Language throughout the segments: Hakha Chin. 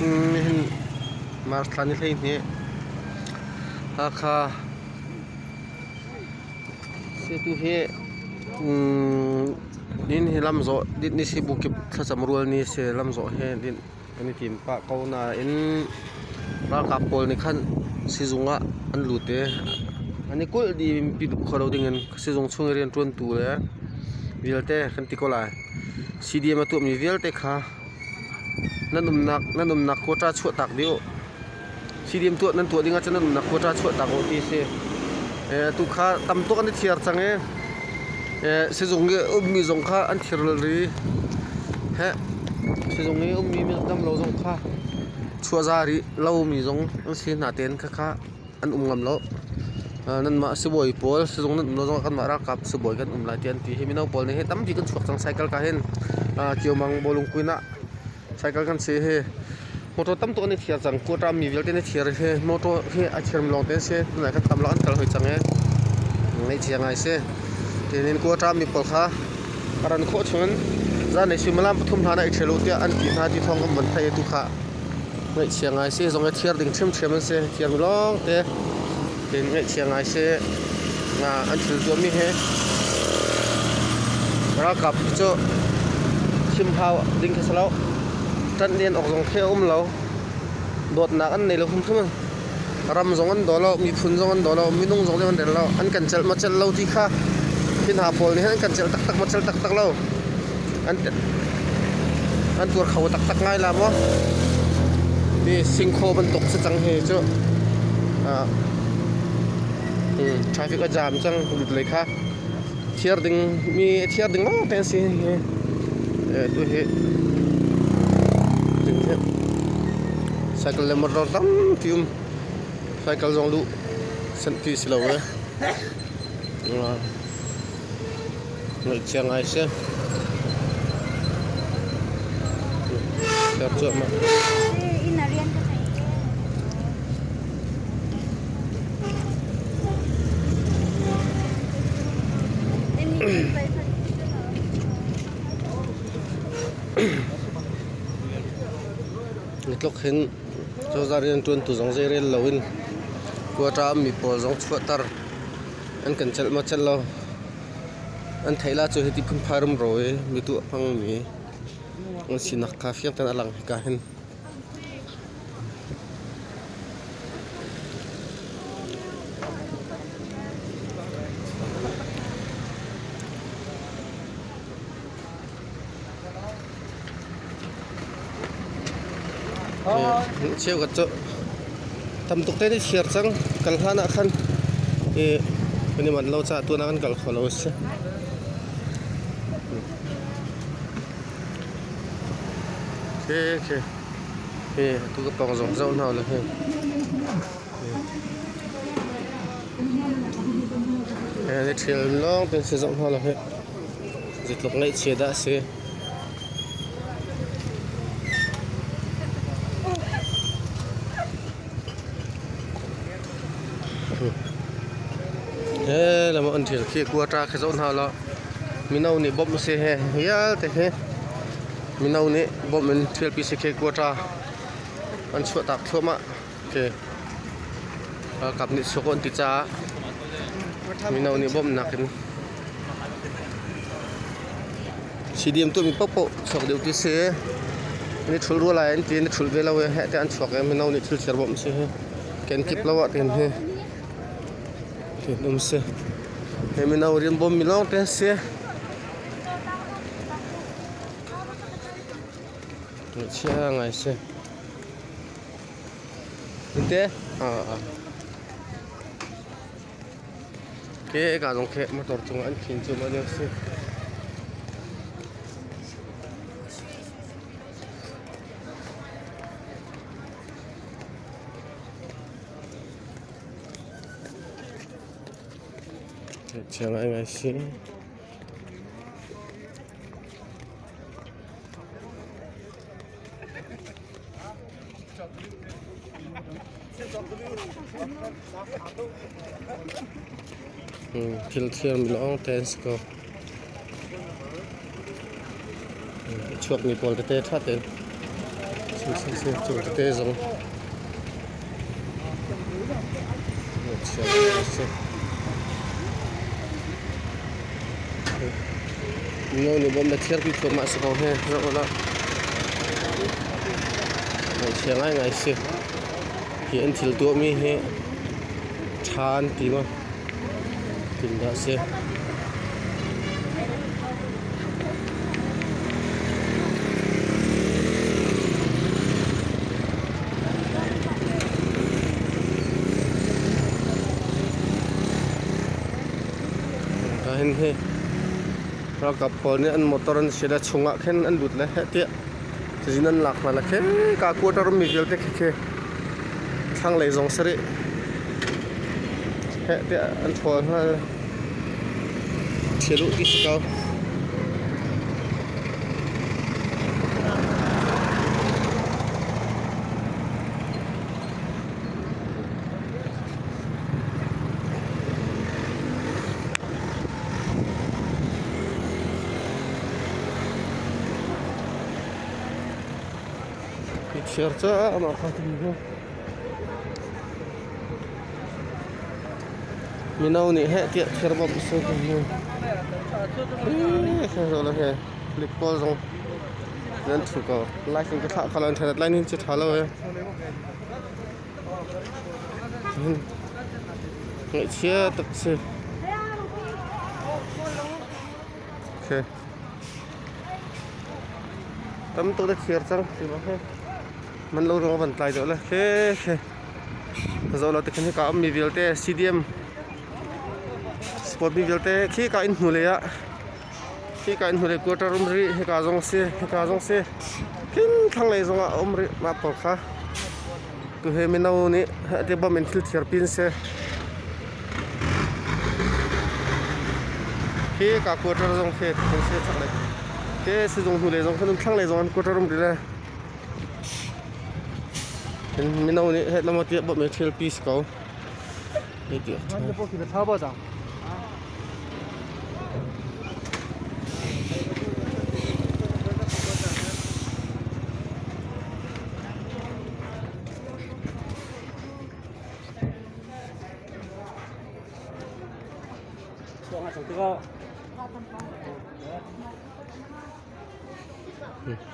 Nihin March thla ni 12 Hakha tu hi nihin hi lamzawh dinh ni si bukip thlacam rual ni si lamzawh hi dinh kan i tim pah ko nain ralkap pawl nih khan sizung ah an lut i an i kulh dih i mipi lut kho lo ding in sizung chung i rianṭuantu le vialte kan ti ko lai. CDM a tuahmi vialte kha nan umnak nan umnak quota chuahtak dih u. CDM tuah nan tuah ding ahcun nan umnak quota chuahtak u ti a si. Atu kha tam tuk an i thiar cang i sizung i ummi zong kha an thir rih. Sizung i ummi damlo zong kha chuahza rih lomi zong an si hna tein khakha an um ngam lo. Nanmah sibawi pawl sizung nan um lo zongah kanmah ralkap sibawi kan um lai tiah an ti. Hi mino pawl nih hi tampi kan chuak cang cycle ka hin Kiomang bawlung kuin ah cycle kan si hi motor tam tuk an i thiar cang. Quota mi vialte an i thiar hi motor hi a thiarmi lawng te an si. Tunai kan tam lo an kal hoi cang i ngaihchia ngai si. Tinin quota mi pawl kha a ran khawh chungin zanlei suimilam pathum hlan ah i ṭhial u tiah an ti hna ti thawng kan von theih i tu kha ngaihchia ngai si zong hi thiar ding ṭhiamṭhiam an si thiarmi lawngte tiin ngaihchia ngai si an thil tuahmi hi ralkap hi cu chim hau ding khi si lo ṭanh len awk zong khi a um lo dawtnak an nei lo hrimhrim ram zong an daw lo miphun zong an daw lo minung zong nih an rel lo an kan celh maw celh lo ti kha hi hna pawl nih hin an kan celh taktak maw celh taktak lo an an tuar kho taktak ngai la maw ti singkhaw bantuk si cang hi cu traffic a jam cang lut lei kha thiar ding mi thiar ding lawng te an si hi tu hi cycle le motor tampi um cycle zong luh sanh ti si lo e ngaihchia ngai si thiar cuahmah. Nitluk hin cozah rianṭuantu zong zeirel loin quota mi pawl zong chuahter an kan celh maw celh lo an theih la cu hiti phunphai rumro i mi tuah hmangmi an sinak kha fiang tein a lang hika hin. Cheukhat cu tam tuk te an i thiar cang. Kal hlan ah khan i kan i manh lo caah tuan ah kan kal kho lo a si. Khi khi tu ka pawng zong zoh hna ulaw hi. Hi ṭhial lawng te si zoh hna ulaw hi. Zeitluk ngaihchia dah a si. He lam an ṭhial khi quarter khi zoh hna ulaw mino nih bawmh a si he vialte hi mino nih bawmh in ṭhialpi si khi quarter an chuahtak thluahmah khi ralkap nih chuak an ti caah mino nih bawmhnak in CDM tuahmi paohpaoh chuak deuh ti si. An i ṭhulh rua lai an ti, an i ṭhulh ve lo i heh tiah an chuak i mino nih thil thiar bawmh si hi. Kenkip lo ah tiin hi tiin um si. Hi mino rian bawmmi lawngte an si. Ngaihchia ngai si. Inte? Ah, ah. Khi ka zong khi motor cungah an khin cu ma si. Chia ngaingai si. Thil thiarmi lawngte an si ko. A chuakmi pawl tete ṭha tein. Cung tete zong chia a si. Mino nih bawm le thiarpi thluahmah si ko hi zoh u law. Ngaihchia ngaingai si. Hi an thil tuahmi hi ṭha an ti maw? Tin dah si. Hin hi ralkap pawl nih an motor an si le chungah khin an lut le heh tiah cazin an lak hna le khi ka quarter mi vialte khi khi thlanglei zong si rih heh tiah an ṭhawl hna ṭhial uh ti si ko. Thiar caah amah kha kan hmu. Mino nih heh tiah thiar bawmh a si kan hmu. Hi Lik pawl zong nan ṭhu ko. Live in ka thlah kho lo internet line hin cu ṭha lo ee. Ngaihchia tuk si. Okay. Tam tuk na thir cang ti ma he. Man lo ruang van tlai deuh le khe khe. Zo lo te khin hika um mi vialte CDM sport mi vialte khi ka in hnu lei ah khi ka in hnu lei quarter um rih hika zong si hika zong si khin thlanglei zong ah a um rih mah pawl kha tu he mino nih te bom in thil thiar pin si khi ka quarter zong khi thang si chaklei khi sizung hnu lei zong khan thlanglei zong an quarter um rih le Mino nih het lama tiah bawmh thil pi si ko. Hei ti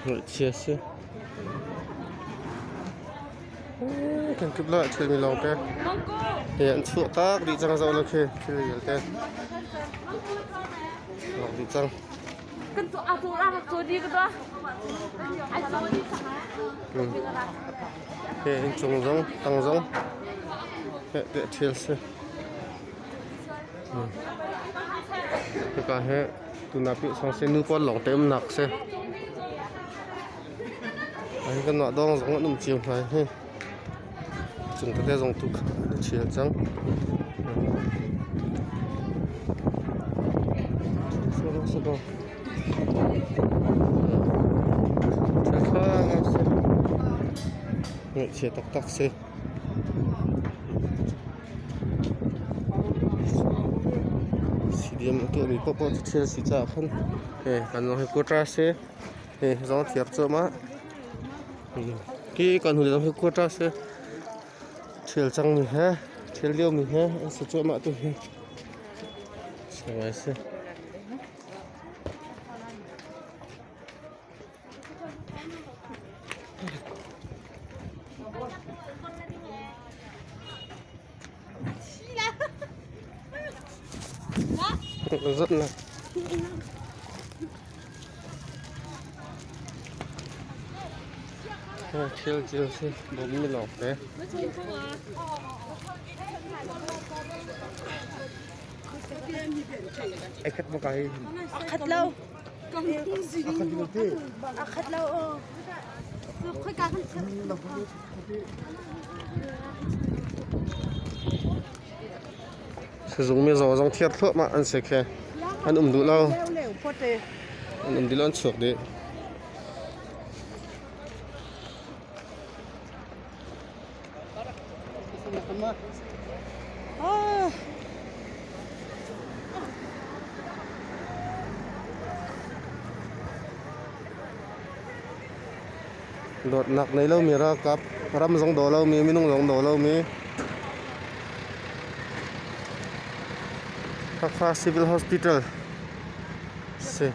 Ngaihchia si. Kan kip la thil mi lawng te. He an chuah tak dih cang zoh lo khi thil vialte. Lawng dih cang. Kan tu a tu ra ka di ka to. Ai so di sang. He in chung zong tang zong. He te thil si. Hika hi tunapi song si nu pawl lawng te umnak si. Hi kan mah dawng zong an um cio hna hi. Cung tete zong tu an i ṭhial cang. Ngaihchia taktak si. CDM a tuahmi paohpaoh cu thil a si caah khan kan zong hi quota a si. Hi zong a thiar cuahmah. Hi kan hnu zong hi quota a si. Thil cangmi he thil liomi he an si cuahmah tu hi. Si ngai si. Rất là Thil thil si bawm mi lawng te. Ai khat mo kai. Khat lo. A khat lo aw. Khoika kan Sizung mi zong zong thiar thluahmah an si khi. An um duh lo. An um dih lo an chuak dih. Dawtnak nei lomi ralkap, ram zong daw lomi, minung zong daw lomi. Hakha Civil Hospital si.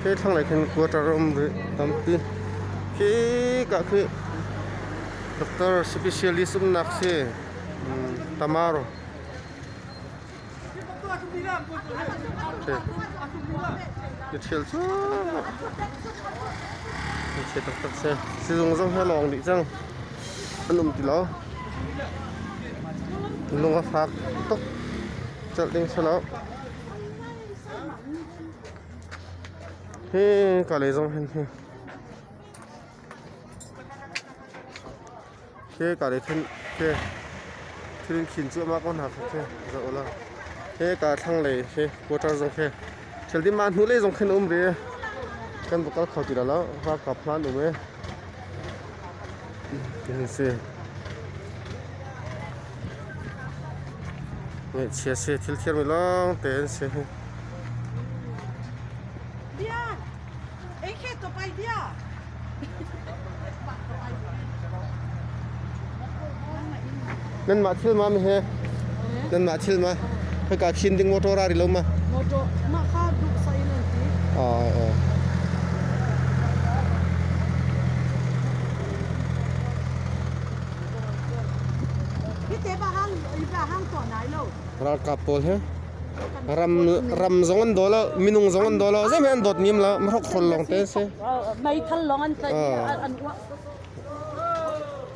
Khi thlanglei khin quarter a um rih tampi. Khi ka khi doctor specialist umnak si. Tamar. Ni ṭhial cu ni chia taktak si. Sizung zong hi a lawng dih cang. An um ti lo. Lung a fak tuk. Celh ding si lo. Hi ka lei zong hin hi. Khi ka lei khin khi thil in khin cuahmah ko hna kha khi zoh ulaw. Khi ka thlanglei khi quarter zong khi thil ding mah hnulei zong khin a um ve. Kan va kal kho ti lo ralkap hna an um i. Ti si. Ngaihchia si thil thiarmi lawng te an si. Bia, ei khe to pai bia. Nanmah thil ma mi he? Nanmah thil ma? Khoi khin ding motor a ri lo ma? Motor mah kha duh sa in an ti. Oh. Hi te ba hang i ba hang to nai lo. Ralkap pawl he ram ram zong an daw lo minung zong an daw lo zeihmanh an dawt mim lo mhrok hrol lawng te si. Meithal lawng an tlaih an uah.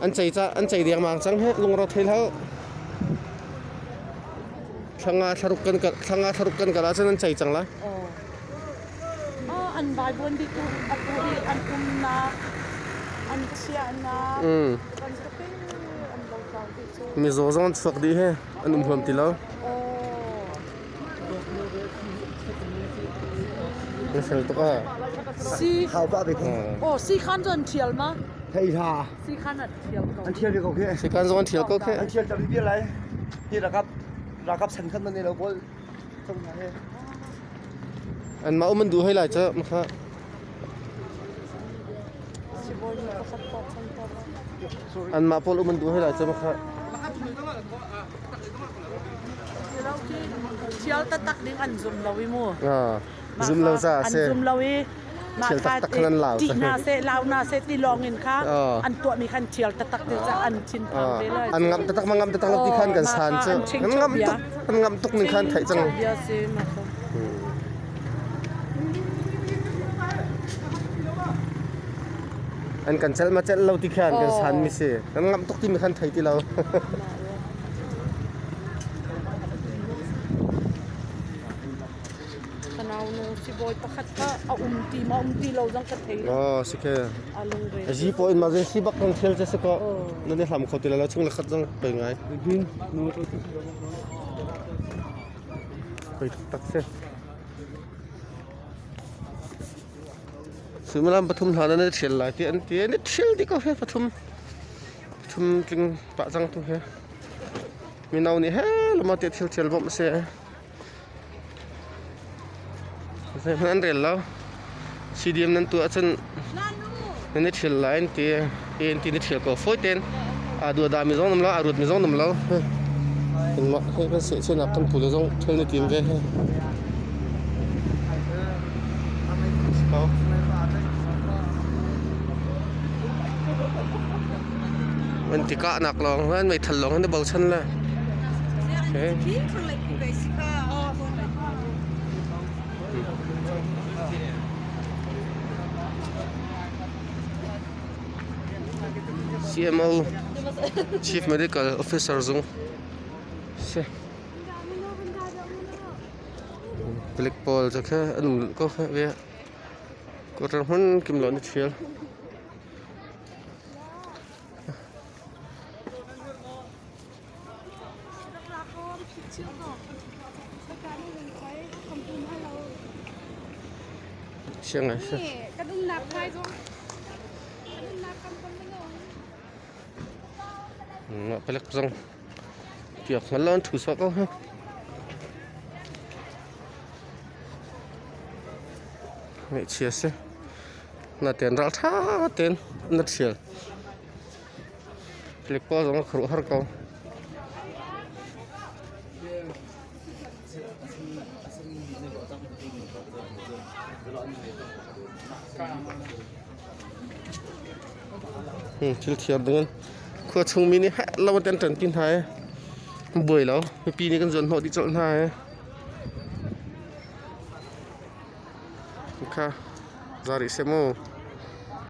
An cei ca an cei dengmang cang he lungro thei hlah. Thlanga thlaruk kan kal thlanga thlaruk kan kal ahcun an cei cang la. Oh, an Bible di tu atu i an umnak an chiahnak kan tapi an lo tlau dih cu. Mizaw zong an chuak dih he an um huam ti lo. Na fel tuk ah. Si Hau pa ve ko. Oh, si khan cu an thial ma? Thei hla. Si khan an thial ko. An thial ve ko khi. Si khan zong an thial ko khi. An thial tam bia lai. Ti rakap rakap san khan man lo bol. Trong na he. An ma um an du hei lai cha ma kha. An mah pawl um an duh hei lai cu kha. Thial taktak ding an zum lo i mu. Zum lo ca An zum lo i thial taktak khan an lau. Ti hna seh lau hna seh ti lawng in kha an tuahmi khan thial taktak ti ca an thin phang ve lai. An ngam taktak ma ngam taktak lo ti khan kan san cu. An ngam tuk an ngam tuk ning khan theih cang. Bia si ma kha. An kan celh ma celh lo ti khan kan san mi si. Kan ngamh tuk timi khan thei ti lo. Kanau nu sibawi pakhat kha a um ti ma um ti lo zong ka thei. Oh, si ke. A lungre. Azi po in ma zai si bak kan khel che se ko. Na ni hlam kho ti lo chung le khat zong pei ngai. Pei tak se. Suimilam pathum hlan ah nan i ṭhial lai tiah an ti. An i ṭhial dih ko he pathum. Pathum tling pah cang tu he. Mino nih he lama tiah thil ṭhial bawmh a si. Zeihmanh an rel lo. CDM nan tuah ahcun nan i ṭhial lai an ti. Hi an ti na ṭhial ko fawi tein. Aa duahdah mi zong nam lo, aa ruat mi zong nam lo. Kanmah he kan sehchihnak kan pu le zong ṭhial na tim ve he. An ti kahnak lawng an meithal lawng an i bochan le. Okay. CMO Chief Medical Officer zung si. Palik pawl cu kha an um ko kha ve. Kawlram hmun kim lo an i ṭhial. Siang ngai si. Kan umnak ngai zong. Kan umnak kan kan Palek zong tiak hngal lo an ṭhu sawh ko ha. Ngaihchia a si. Natein ralṭha tein na ṭhial. Palik pawl zong a khuaruahhar ko. Thil thiar dingin khua chungmi nih heh lo an ṭanpi hna i buai lo mipi nih kan zuanhnawh dih colh hna i kha za rih seh mu.